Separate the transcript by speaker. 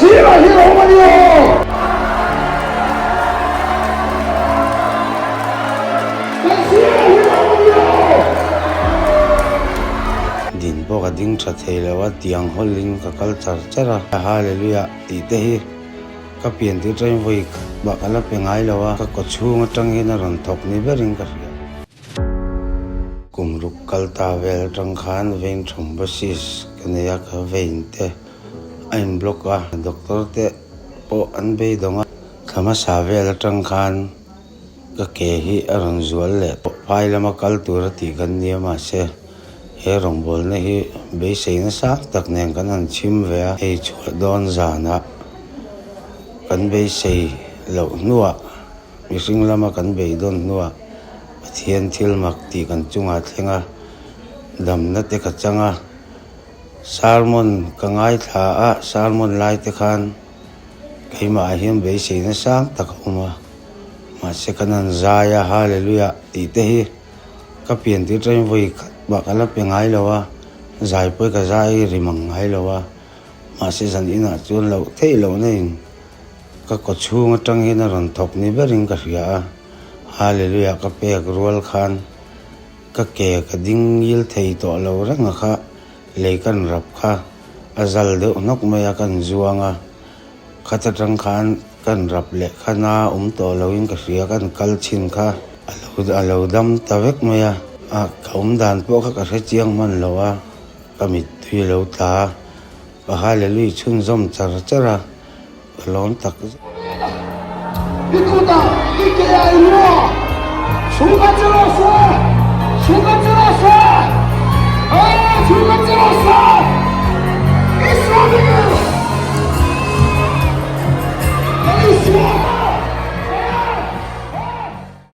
Speaker 1: Sirah hian a awm a ni aw! Kan sirah hian a awm a ni aw!
Speaker 2: Din pawh ka ding tha thei lo a, tiang hawlin ka kal char char a, Hallelujah tih te hi ka pian tir tangin vawi khat bak a la pe ngai lo a, ka kaw chhung atang hian a rawn thawk ni berin ka hria. Kum ruk kal ta vel atang khan vein thrombosis ka nei a, ka vein te a in block a, doctor te pawh an beidawng a, thla hmasa vel atang khan ka ke hi a rawn zual leh tawh. Phai lama kal tur a tih kan nia mahse he rawngbawlna hi beisei nasa tak nen kan han chhim ve a, hei chhuah dawn zanah kan beisei loh hnuah Mihring lama kan beidawn hnuah Pathian thil mak tih kan chungah thleng a, damna te ka chang a. Sermon ka ngaithla a, sermon lai te khan keimah ah hian beiseina sang tak a awm a. Mahse kan han zai a, Hallelujah tih te hi ka pian tir tangin vawi khat mah ka la pe ngai lo a, zai pawh hi ka zai ri mang ngai lo a. Mahse zan inah chuan loh theih lohna in Ka kaw chhung atang hian a rawn thawk ni berin ka hria a, Hallelujah ka pek rual khan ka ke ka ding ngil thei tawh lo reng a kha lei kan rap kha a zal deuh hnawk mai a kan zuang a, khat atang khan kan rap leh kha na awm tawh loin ka hria kan kal chhin kha a lo a lo dam ta vek mai a, ka awm dan pawh kha ka hre chiang hman lo a, ka mittui a lo tla a. Ka Hallelujah chhunzawm char char a, ka lawm tak zet.
Speaker 1: I kutah i ke a i lua, chhung a che rawh se, chhung a che rawh se, aw chhung a che rawh se, Isua hmingin.